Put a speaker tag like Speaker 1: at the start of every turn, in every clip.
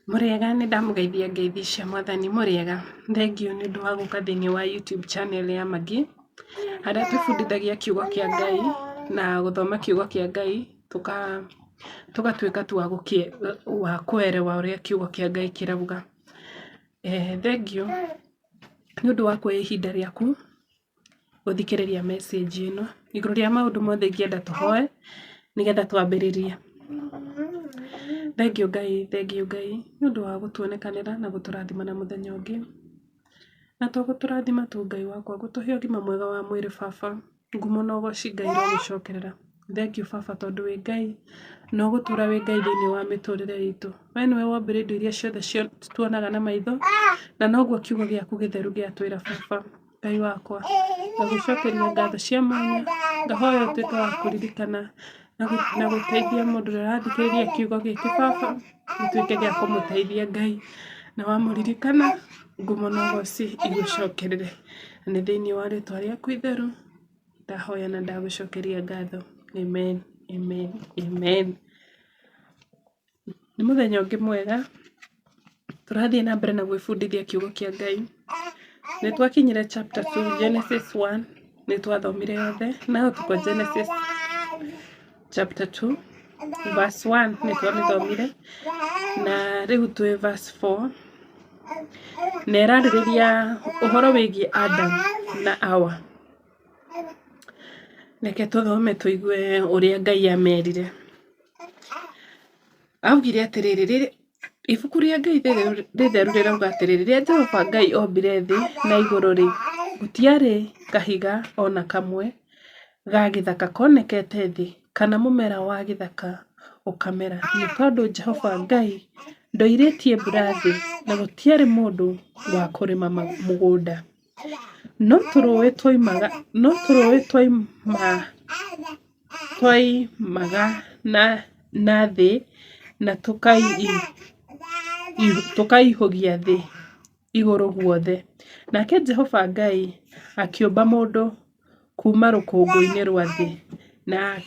Speaker 1: Mũrĩega nĩ ndamũgeithia ngeithi cia mwathani mũrĩega, thengiũ nĩ ũndũ wa gũka thĩiniĩ wa YouTube channel ya Maggie, harĩa twĩbundithagia kiugo kĩa Ngai na gũthoma kiugo kĩa Ngai tũgatuĩka tu a kũerewa ũrĩa kiugo kĩa Ngai kĩrauga. Thengiũ nĩ ũndũ wa kuoya ihinda rĩaku gũthikĩrĩria message ĩno. Igũrũ rĩa maũndũ mothe ingĩenda tũhoe nĩgetha twambĩrĩrie. Thengiũ Ngai, thengiũ Ngai nĩ ũndũ wa gũtuonekanĩra na gũtũrathima na mũthenya ũngĩ. Na to gũtũrathima tu Ngai wakwa, gũtũhe ũgima mwega wa mwĩrĩ baba. Ngumo na ũgoci Ngai irogũcokerera. Thengiũ baba tondũ wĩ Ngai na ũgũtũra wĩ Ngai thĩiniĩ wa mĩtũrĩre itũ. We nĩwe wombire indo iria ciothe tuonaga na maitho na noguo kiugo gĩaku gĩtheru gĩatwĩra baba. Ngai wakwa, ngagũcokeria ngatho cia mwanya, ngahoya ũtuĩke wa kũririkana na gũteithia mũndũ ũrĩa ũrathikĩrĩria kiugo gĩkĩ baba, gĩtuĩke gĩa kũmũteithia Ngai, na wamũririkana ngumo na ũgoci igũcokerere. Na nĩ thĩiniĩ wa rĩtwa rĩaku itheru, ndahoya na ndagũcokeria ngatho. Amen, amen, amen. Nĩ mũthenya ũngĩ mwega, tũrathiĩ na mbere na gwĩbundithia kiugo kĩa Ngai. Nĩ twakinyire chapter 2 Genesis 1, nĩ twathomire yothe, now tuko Genesis chapter 2 verse 1 nĩ twamĩthomire, na rĩu twĩ verse 4, na ĩrarĩrĩria ũhoro wĩgiĩ Adam na Hawa. Reke tũthome tũigue ũrĩa Ngai amerire. Augire atĩrĩrĩ, ibuku rĩa Ngai rĩtheru rĩrauga atĩrĩrĩ, rĩrĩa Jehova Ngai ombire thĩ na igũrũ-rĩ, gũtiarĩ kahiga o na kamwe ga gĩthaka konekete thĩ, kana mũmera wa gĩthaka ũkamera, nĩ tondũ Jehova Ngai ndoirĩtie mbura thĩ, na gũtiarĩ mũndũ wa kũrĩma mũgũnda. No tũrũũĩ twoimaga na thĩ na tũkaihũgia thĩ igũrũ guothe. Nake Jehova Ngai akĩũmba mũndũ kuuma rũkũngũ-inĩ rwa thĩ na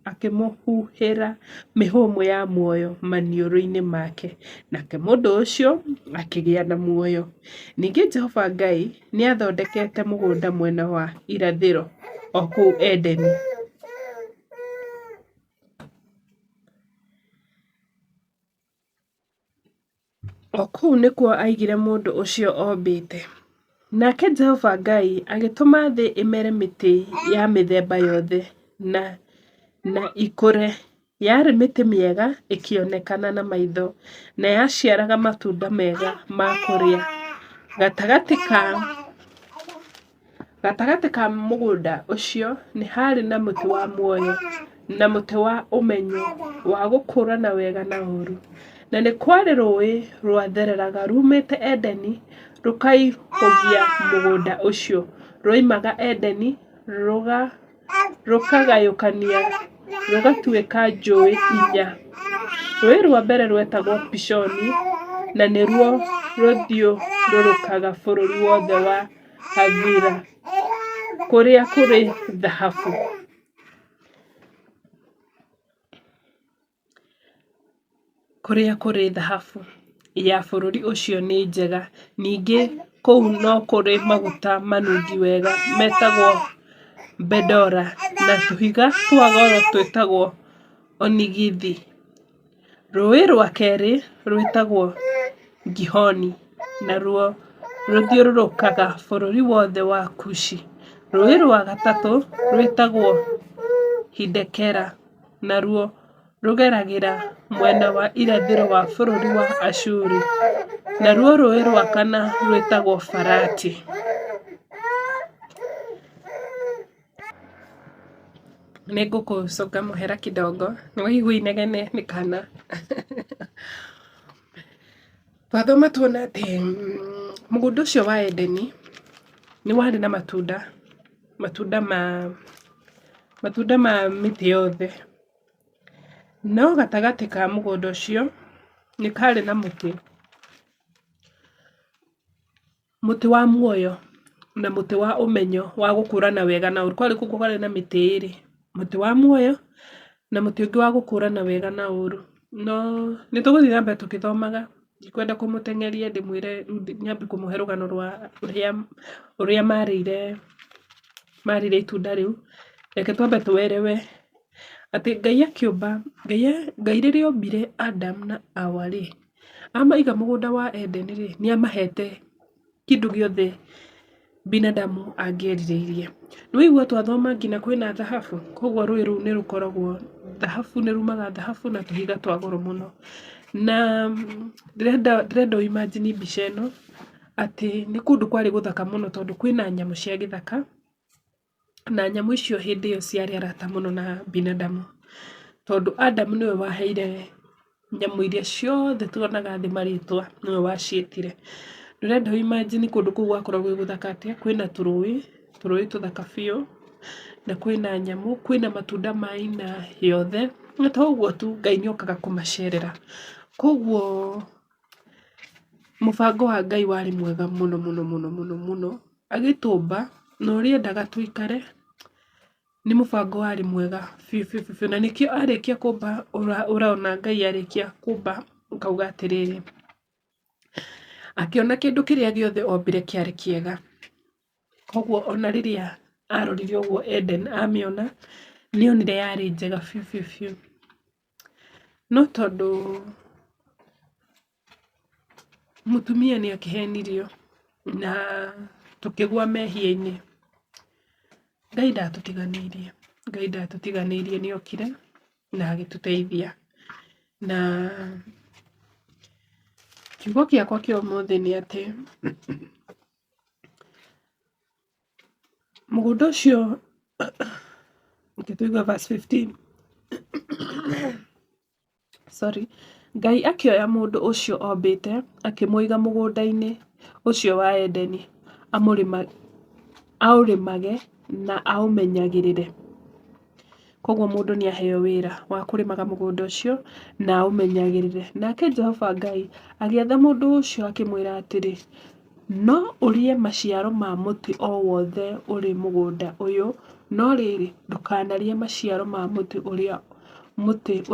Speaker 1: akĩmũhuhĩra mĩhũmũ ya muoyo maniũrũ-inĩ make, nake mũndũ ũcio akĩgĩa na muoyo. Ningĩ Jehova Ngai nĩathondekete mũgũnda mwena wa irathĩro, o kũu Edeni. O kũu nĩkuo aigire mũndũ ũcio ombĩte. Nake Jehova Ngai agĩtũma thĩ ĩmere mĩtĩ ya mĩthemba yothe na ĩkũre, yarĩ mĩtĩ mĩega ĩkĩonekana na maitho, na yaciaraga matunda mega ma kũrĩa. Gatagatĩ ka Gatagatĩ ka mũgũnda ũcio nĩ haarĩ na mũtĩ wa muoyo na mũtĩ wa ũmenyo wa gũkũũrana wega na ũũru. Na nĩ kwarĩ rũũĩ rwathereraga ruumĩte Edeni rũkaihũgia mũgũnda ũcio. Rwoimaga Edeni rũkagayũkania rũgatuĩka njũũĩ inya. Rũũĩ rwa mbere rwetagwo Pishoni, na nĩruo rũthiũrũrũkaga bũrũri wothe wa Havila, kũrĩa kũrĩ thahabu. Kũrĩa kũrĩ thahabu ya bũrũri ũcio nĩ njega. Ningĩ kũu no kũrĩ maguta manungi wega metagwo bendora na tũhiga twa goro twĩtagwo onigithi. Rũũĩ rwa kerĩ rwĩtagwo Gihoni, naruo rũthiũrũrũkaga bũrũri wothe wa Kushi. Rũũĩ rwa gatatũ rwĩtagwo Hidekela, naruo rũgeragĩra mwena wa irathĩro wa bũrũri wa Ashuri. Naruo rũũĩ rwa kana rwĩtagwo Farati. Nĩ ngũkũcũnga mũhera kidogo, nĩ waigua inegene nĩ kana. Twathoma tuona atĩ mũgũnda ũcio wa Edeni nĩ warĩ na matunda, matunda ma mĩtĩ yothe. No gatagatĩ ka mũgũnda ũcio nĩ karĩ na mũtĩ. Mũtĩ wa muoyo na mũtĩ wa ũmenyo wa gũkũrana wega na ũũru. Kwarĩ kwarĩ na mĩtĩ ĩrĩ, mũtĩ wa muoyo na mũtĩ ũngĩ wa gũkũrana wega na ũũru. No nĩ tũgũthiĩ na mbere tũgĩthomaga, ndikwenda kũmũteng'eria ndĩmwĩre rĩu nyambie kũmũhe rũgano rwa ũrĩa marĩire itunda rĩu. Reke twambe tũerewe atĩ Ngai akĩũmba, Ngai rĩrĩa ombire Adam na Hawa rĩ, amaiga mũgũnda wa Eden rĩ, nĩ amahete kĩndũ gĩothe binadamu angĩerirĩirie. Nĩ waigua twathoma nginya kwĩna thahabu, koguo rũĩ rũu nĩ rũkoragwo thahabu, nĩ rumaga thahabu na tũhiga twa goro mũno. Na ndĩrenda ũ imagine mbica ĩno atĩ nĩ kũndũ kwarĩ gũthaka mũno tondũ kwĩna nyamũ cia gĩthaka, na nyamũ icio hĩndĩ ĩyo ciarĩ arata mũno na binadamu. Tondũ Adam nĩwe waheire nyamũ iria ciothe tuonaga thĩ marĩtwa, nĩwe waciĩtire. Ndĩrenda ũ imagine kũndũ kũu gwakoragwo gwĩ gũthaka atĩa, kwĩna tũrũĩ, tũrũĩ tũthaka biũ, na kwĩna nyamũ, kwĩna matunda ma aina yothe, na to ũguo tu, Ngai nĩ okaga kũmacerera. Koguo mũbango wa Ngai warĩ mwega mũno mũno mũno mũno mũno, agĩtũmba na ũrĩa endaga tũikare, nĩ mũbango warĩ mwega biũ biũ biũ, na nĩkĩo arĩkia kũmba ũrona Ngai arĩkia kũmba akauga atĩrĩrĩ, akĩona kĩndũ kĩrĩa gĩothe ombire kĩarĩ kĩega. Koguo ona rĩrĩa arorire ũguo Eden amĩona, nĩ onire yarĩ njega biũ biũ biũ. No tondũ mũtumia nĩ akĩhenirio na tũkĩgwa mehia-inĩ, Ngai ndatũtiganĩirie, Ngai ndatũtiganĩirie nĩ okire na agĩtũteithia. Na kiugo gĩakwa kĩa ũmũthĩ nĩ atĩ mũgũnda ũcio, reke tũigue verse 15 sorry, Ngai akĩoya mũndũ ũcio ombĩte akĩmũiga mũgũnda-inĩ ũcio wa Edeni aũrĩmage na aũmenyagĩrĩre. Koguo mũndũ nĩ aheo wĩra wa kũrĩmaga mũgũnda ũcio na aũmenyagĩrĩre. Nake Jehova Ngai agĩatha mũndũ ũcio akĩmwĩra atĩrĩ, no ũrĩe maciaro ma mũtĩ o wothe ũrĩ mũgũnda ũyũ, no rĩrĩ, ndũkanarĩe maciaro ma mũtĩ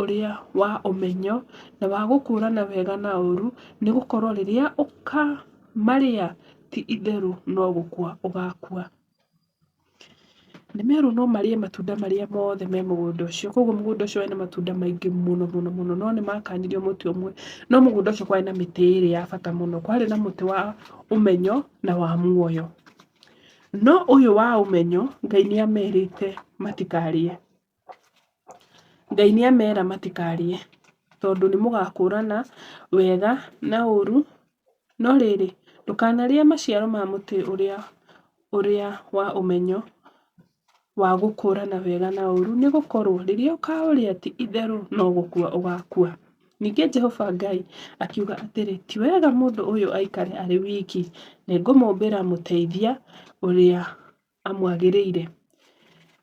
Speaker 1: ũrĩa wa ũmenyo na wa gũkũũrana wega na ũũru, nĩ gũkorũo rĩrĩa ũkaamarĩa ti itherũ no gũkua ũgaakua. Nĩ merwo no marĩe matunda marĩa mothe me mũgũnda ũcio, koguo mũgũnda ũcio warĩ na matunda maingĩ mũno mũno mũno, no nĩ makanirio mũtĩ ũmwe. No mũgũnda ũcio kwarĩ na mĩtĩ ĩrĩ ya bata mũno, kwarĩ na mũtĩ wa ũmenyo na wa muoyo. No ũyũ wa ũmenyo Ngai nĩ amerite matikarĩe. Ngai nĩ amera matikarĩe tondũ nĩ mũgakũrana wega na ũru. No rĩrĩ, ndũkanarĩe maciaro ma mũtĩ ũrĩa wa ũmenyo wa gũkũũrana wega na ũũru, nĩ gũkorũo rĩrĩa ũkaũrĩa ti itherũ no gũkua ũgaakua. Ningĩ Jehova Ngai akiuga atĩrĩ, Ti wega mũndũ ũyũ aikare arĩ wiki, nĩ ngũmũũmbĩra mũteithia ũrĩa amwagĩrĩire.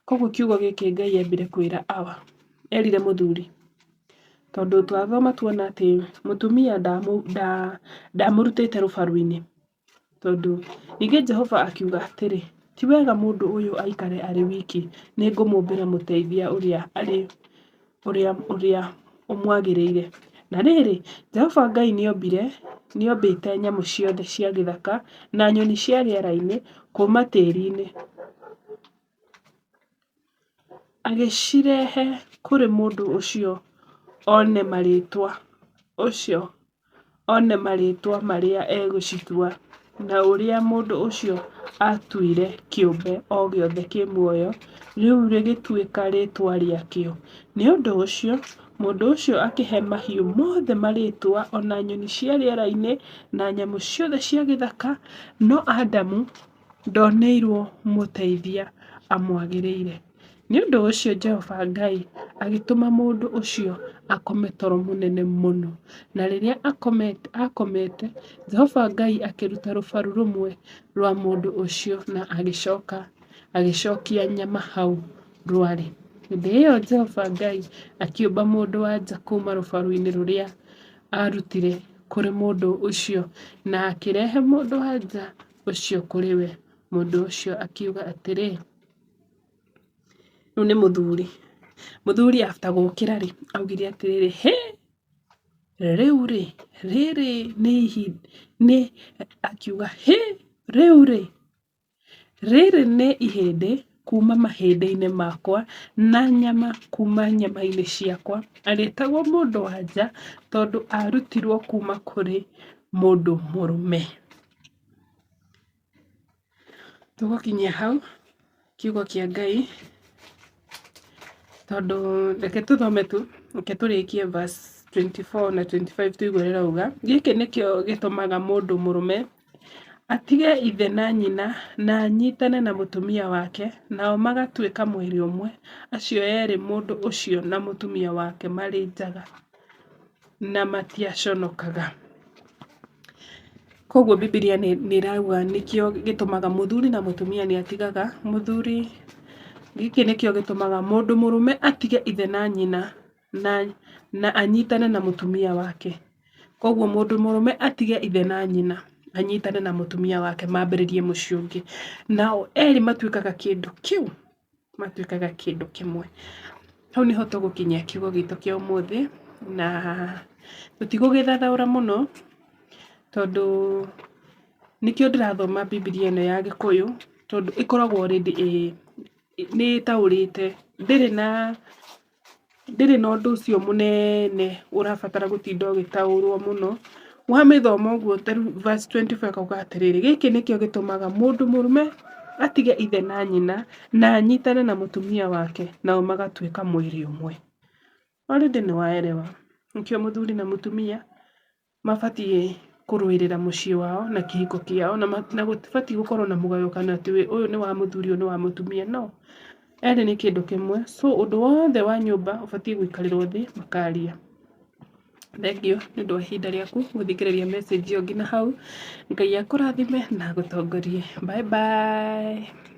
Speaker 1: Koguo kiugo gĩkĩ Ngai ambire kwĩra Awa, erire mũthuri, tondũ twathoma tuona atĩ mũtumia ndamũrutĩte rũbaru-inĩ. Tondũ ningĩ Jehova akiuga atĩrĩ, ti wega mũndũ ũyũ aikare arĩ wiki, nĩ ngũmũmbĩra mũteithia ũrĩa arĩ ũrĩa ũrĩa ũmwagĩrĩire. Na rĩrĩ, Jehova Ngai nĩombire nĩombĩte nyamũ ciothe cia gĩthaka na nyoni cia rĩera-inĩ kuuma tĩri-inĩ, agĩcirehe kũrĩ mũndũ ũcio one marĩĩtwa ũcio one marĩĩtwa marĩa egũcitua, na ũrĩa mũndũ ũcio aatuire kĩũmbe o gĩothe kĩ muoyo, rĩu rĩgĩtuĩka rĩĩtwa rĩakĩo. Nĩ ũndũ ũcio, mũndũ ũcio akĩhe mahiũ mothe marĩĩtwa, o na nyoni cia rĩera-inĩ na nyamũ ciothe cia gĩthaka, no Adamu ndooneirwo mũteithia amwagĩrĩire. Nĩ ũndũ ũcio Jehova Ngai agĩtũma mũndũ ũcio akome toro mũnene mũno, na rĩrĩa aakomete, Jehova Ngai akĩruta rũbaru rũmwe rwa mũndũ ũcio na agĩcoka agĩcokia nyama hau rwarĩ. Hĩndĩ ĩyo Jehova Ngai akĩũmba mũndũ-wa-nja kuuma rũbaru-inĩ rũrĩa aarutire kũrĩ mũndũ ũcio na akĩrehe mũndũ-wa-nja ũcio kũrĩ we. Mũndũ ũcio akiuga atĩrĩ, rĩu nĩ mũthuri. Mũthuri after gũkĩra rĩ, augire atĩrĩrĩ, hĩ! Rĩu-rĩ, rĩrĩ nĩ nĩ akiuga hĩ, rĩu-rĩ, rĩrĩ nĩ ihĩndĩ kuuma mahĩndĩ-inĩ makwa na nyama kuuma nyama-inĩ ciakwa. Arĩtagwo mũndũ-wa-nja tondũ aarutirũo kuuma kũrĩ mũndũ mũrũme. Tũgũkinyia hau kiugo kĩa Ngai tondũ reke tũthome tu, reke tũrĩkie verse 24 na 25 tũigue ũrĩa ĩrauga. Gĩkĩ nĩkĩo gĩtũmaga mũndũ mũrũme atige ithe na nyina na anyitane na mũtumia wake, nao magatuĩka mwĩrĩ ũmwe. Acio erĩ mũndũ ũcio na mũtumia wake marĩ njaga na matiaconokaga. Koguo Bibilia nĩ ĩrauga nĩkĩo gĩtũmaga mũthuri na mũtumia nĩ atigaga mũthuri, gĩkĩ nĩkĩo gĩtũmaga mũndũ mũrũme atige ithe na nyina na anyitane na mũtumia wake. Koguo mũndũ mũrũme atige ithe na nyina anyitane na mũtumia wake mambĩrĩrie mũciĩ ũngĩ. Nao erĩ matuĩkaga kĩndũ kĩu, matuĩkaga kĩndũ kĩmwe. Hau nĩho tũgũkinyia kiugo gitũ kĩa ũmũthĩ na tũtigũgĩthathaũra mũno tondũ nĩkĩo ndĩrathoma Bibilia ĩno ya Gĩkũyũ tondũ ĩkoragwo already nĩ ĩtaũrĩte, ndĩrĩ na ndĩrĩ na ũndũ ũcio mũnene ũrabatara gũtinda ũgĩtaũrwo mũno. Wamĩthoma ũguo ta rĩu verse 24 ĩkauga atĩrĩrĩ, gĩkĩ nĩkĩo gĩtũmaga mũndũ mũrũme atige ithe na nyina na anyitane na mũtumia wake nao magatuĩka mwĩrĩ ũmwe. Already nĩ waerewa. Nĩkĩo mũthuri na mũtumia mabatiĩ kũrũĩrĩra mũciĩ wao na kĩhiko kĩao na gũtibatiĩ gũkorwo na mũgayũkano atĩ ũyũ nĩ wa mũthuri ũyũ nĩ wa mũtumia no. Erĩ nĩ kĩndũ kĩmwe so ũndũ wothe wa nyũmba ũbatiĩ gũikarĩrwo thĩ makaria. Thengiũ nĩ ũndũ wa ihinda rĩaku gũthikĩrĩria message ĩyo nginya hau. Ngai akũrathime na agũtongorie. Bye bye.